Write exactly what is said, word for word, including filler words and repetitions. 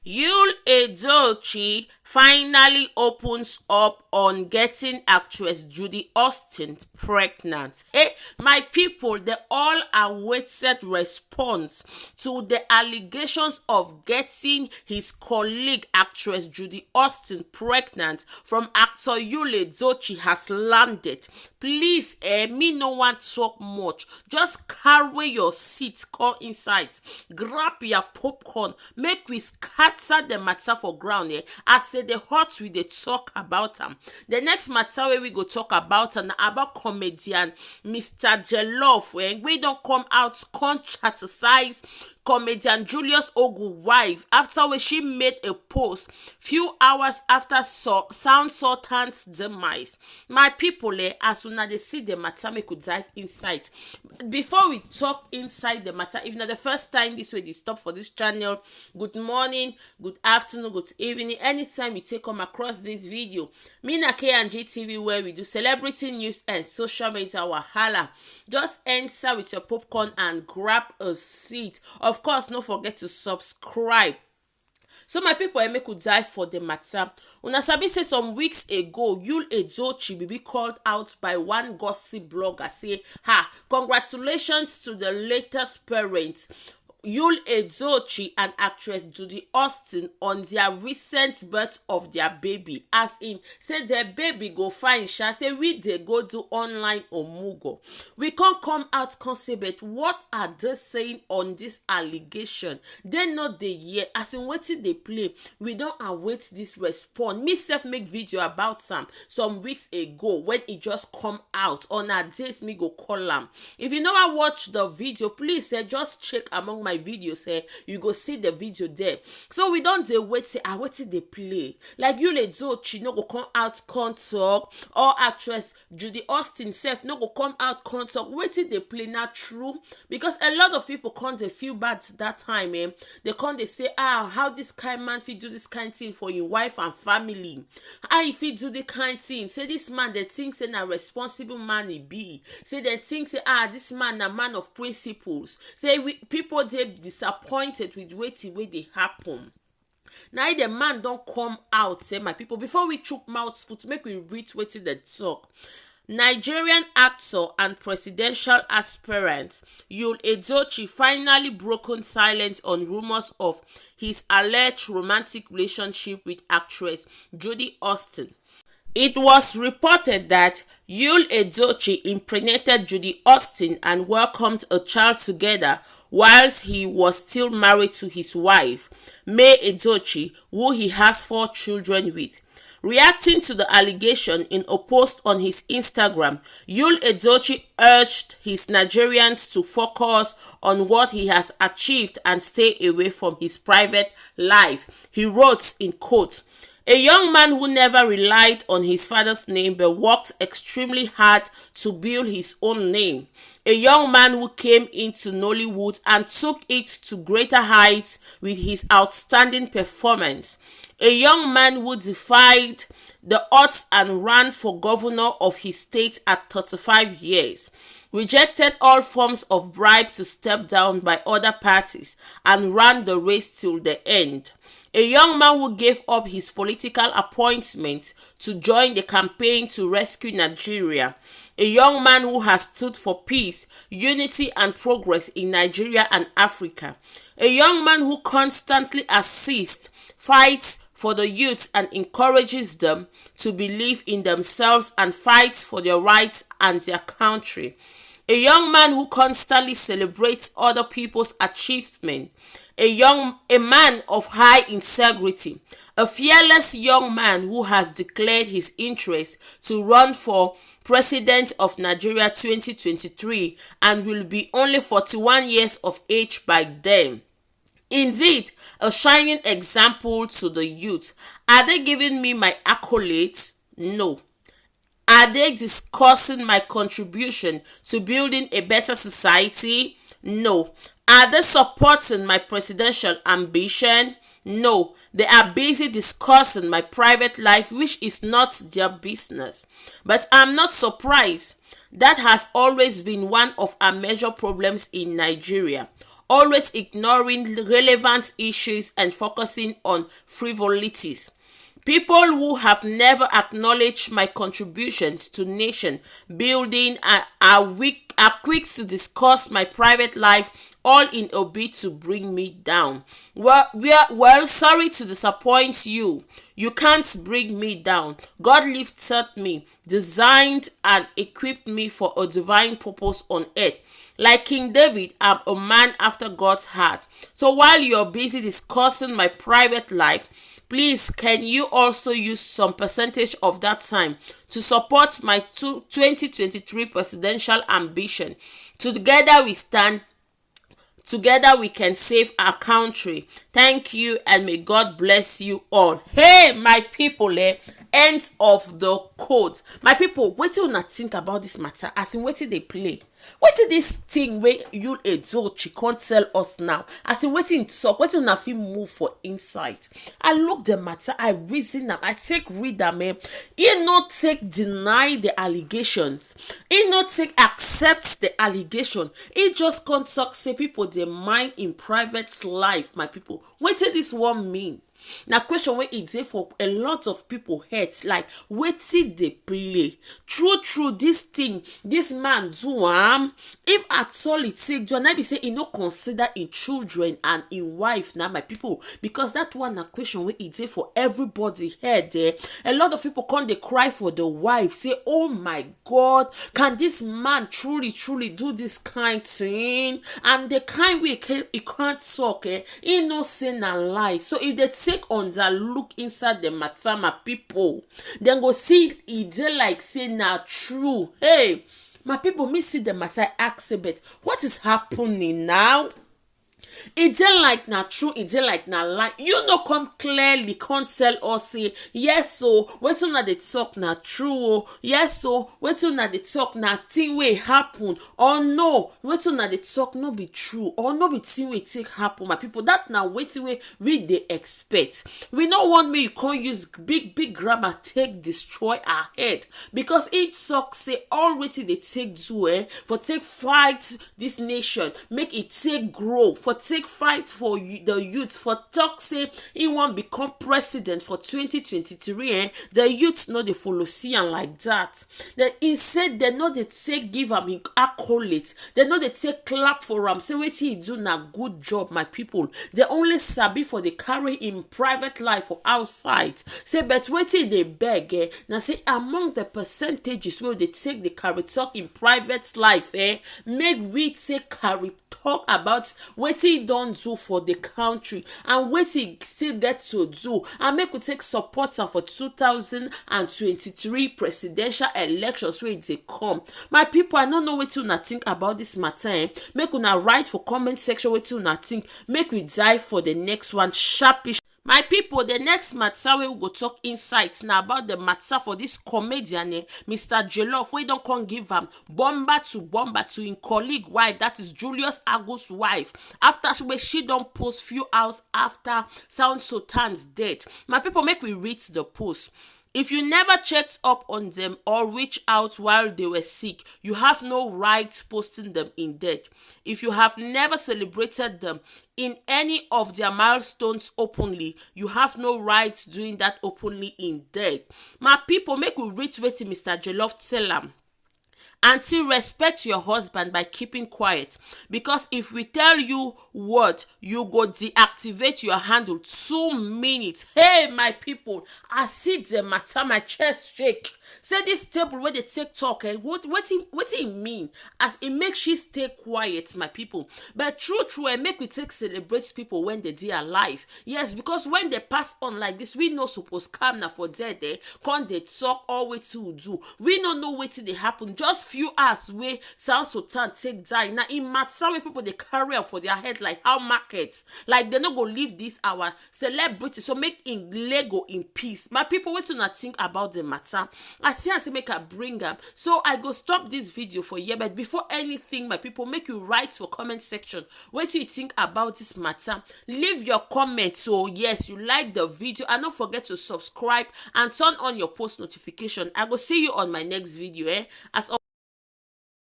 Yul Edochie finally opens up on getting actress Judy Austin pregnant. Eh, my people, the all-awaited response to the allegations of getting his colleague actress Judy Austin pregnant from actor Yul Edochie has landed. Please, eh, me no want talk much. Just carry your seat, come inside, grab your popcorn, make we scatter the matter for ground. Eh, as e dey hot, we dey talk about am. The next matter wey we go talk about na about comedian Mister Jollof, eh, wey don come out come criticize comedian Julius Ogu wife after wey she made a post few hours after so Sound Sultan's demise. My people, eh, as una dey see the matter, make we dive inside. Before we talk inside the matter, if na the first time this wey dey stop for this channel, good morning, good afternoon, good evening. Anytime you take come across this video, me na K and G T V, where we do celebrity news and social media wahala. Just enter with your popcorn and grab a seat. Of course, no forget to subscribe. So my people, eh, make we dive for the matter. Una sabi say some weeks ago, Yul Edochie be be called out by one gossip blogger say, ha, congratulations to the latest parents. Yul Edochie and actress Judy Austin on their recent birth of their baby. As in, say their baby go fine, sha, say we dey go do online omugo. We can't come out, can't say, but what are they saying on this allegation? They not dey hear. As in, wetin dey play? We don await this response. Me sef make video about am some weeks ago when e just come out. On a days me go call am. If you never watch the video, please, eh, just check among my videos, eh, you go see the video there. So we don dey wait, say, ah, wetin dey play? Like, Yul Edochie no go come out come talk, or actress Judy Austin sef no go come out come talk. Wetin dey play na true? Because a lot of people come dey feel bad that time, eh? They come dey say, ah, how this kind man fit do this kind thing for him wife and family? How he fit do the kind thing? Say this man, they think say na responsible man he be. Say they think say, ah, this man na man of principles. Say we, people dey disappointed with wetin wey dey happen. Na the man don come out, say, my people, before we chook mouth put, make we read wetin dem talk. Nigerian actor and presidential aspirant Yul Edochie finally broken silence on rumors of his alleged romantic relationship with actress Judy Austin. It was reported that Yul Edochie impregnated Judy Austin and welcomed a child together whilst he was still married to his wife, May Edochie, who he has four children with. Reacting to the allegation in a post on his Instagram, Yul Edochie urged his Nigerians to focus on what he has achieved and stay away from his private life. He wrote, in quote, "A young man who never relied on his father's name but worked extremely hard to build his own name. A young man who came into Nollywood and took it to greater heights with his outstanding performance. A young man who defied the odds and ran for governor of his state at thirty-five years, rejected all forms of bribe to step down by other parties, and ran the race till the end. A young man who gave up his political appointment to join the campaign to rescue Nigeria. A young man who has stood for peace, unity, and progress in Nigeria and Africa. A young man who constantly assists, fights for the youth, and encourages them to believe in themselves and fights for their rights and their country. A young man who constantly celebrates other people's achievements. A young, a man of high integrity. A fearless young man who has declared his interest to run for President of Nigeria twenty twenty-three and will be only forty-one years of age by then. Indeed, a shining example to the youth. Are they giving me my accolades? No. Are they discussing my contribution to building a better society? No. Are they supporting my presidential ambition? No. They are busy discussing my private life, which is not their business. But I'm not surprised. That has always been one of our major problems in Nigeria. always ignoring relevant issues and focusing on frivolities. People who have never acknowledged my contributions to nation building are, are weak are quick to discuss my private life, all in a bid to bring me down. Well, well, well, sorry to disappoint you. You can't bring me down. God lifted me, designed and equipped me for a divine purpose on earth. Like King David, I'm a man after God's heart. So while you're busy discussing my private life, please, can you also use some percentage of that time to support my two, twenty twenty-three presidential ambition? Together we stand, together we can save our country. Thank you, and may God bless you all. Hey, my people, eh? End of the quote. My people, wetin una think about this matter? As in, wetin dey play? Wetin this thing wey Yul Edochie come tell us now? As in, wetin talk? Wetin una fit move for inside? I look the matter, I reason am, I take read am. Eh? He not take deny the allegations. He not take accept the allegation. He just come talk say people dey mind in private life, my people. Wetin this one mean? Na question wey e dey for a lot of people head, like, wetin dey play? True true, this thing, this man do am? If at all e take do am, na be say e no consider im children and im wife, na, my people, because that one na question wey e dey for everybody head. Eh? A lot of people come dey cry for the wife, say, "Oh my God, can this man truly, truly do this kind thing?" And the kind way he can, he can't talk, eh? He no say na lie. So if they take on that look inside the matter, my people, then go see e dey like say na true. Hey, my people, me see the matter, I ask, but what is happening now? E dey like na true, e dey like na lie. You no come clearly come tell us say, "Yes o, wetin una dey talk na true o. Yes o, wetin una dey talk na thing wey happen." Or no, wetin una dey talk no be true, or no be thing wey take happen, my people. That na wetin wey we dey expect. We no want make you come use big big grammar take destroy our head, because he talk say all wetin dey take do, eh, for take fight this nation, make e take grow, for take fight for y-, the youth, for talk say he wan become president for twenty twenty-three, eh, the youth no dey follow see am like that. Then he said they no dey take give am him accolades, they no dey take clap for am, say wetin he do na good job, my people. They only sabi for dey carry him private life for outside. Say, but wetin dey beg, eh, na say among the percentages wey dey take dey carry talk in private life, eh, make we take carry talk about wetin he don do for the country and wetin he still get to do, and make we take support am for two thousand and twenty-three presidential elections wey dey come. My people, I no know wetin una think about this matter, eh? Make una write for comment section wetin una think. Make we dive for the next one sharpish. My people, the next matter wey we go talk inside na about the matter for this comedian, eh, Mister Jollof, wey don come give am bomber to bomber to him colleague wife, that is Julius Agus wife, after she, wey she don post few hours after Sound Sultan's death. My people, make we read the post. If you never checked up on them or reached out while they were sick, you have no right posting them in death. If you have never celebrated them in any of their milestones openly, you have no right doing that openly in death. My people, make we read wetin Mister Jollof tell am. Auntie, respect your husband by keeping quiet, because if we tell you what, you go deactivate your handle two minutes. Hey, my people, I see the matter, my chest shake. Say this table wey dey take talk, eh, what, wetin, wetin e mean? As e make she stay quiet, my people. But true true, eh, make we take celebrate people when they dey alive. Yes, because when they pass on like this, we no suppose calm na for there, eh, come dey talk all wetin we do. We no know wetin dey happen. Just few hours wey Sound Sultan take die, na im matter wey people dey carry am for their head like how market. Like, they no go leave this our celebrity, so make im lego in peace. My people, wetin una think about the matter? I see am say make I bring am, so I go stop this video for here. But before anything, my people, make you write for comment section wetin you think about this matter. Leave your comment. So yes, you like the video, and don't forget to subscribe and turn on your post notification. I go see you on my next video, eh? As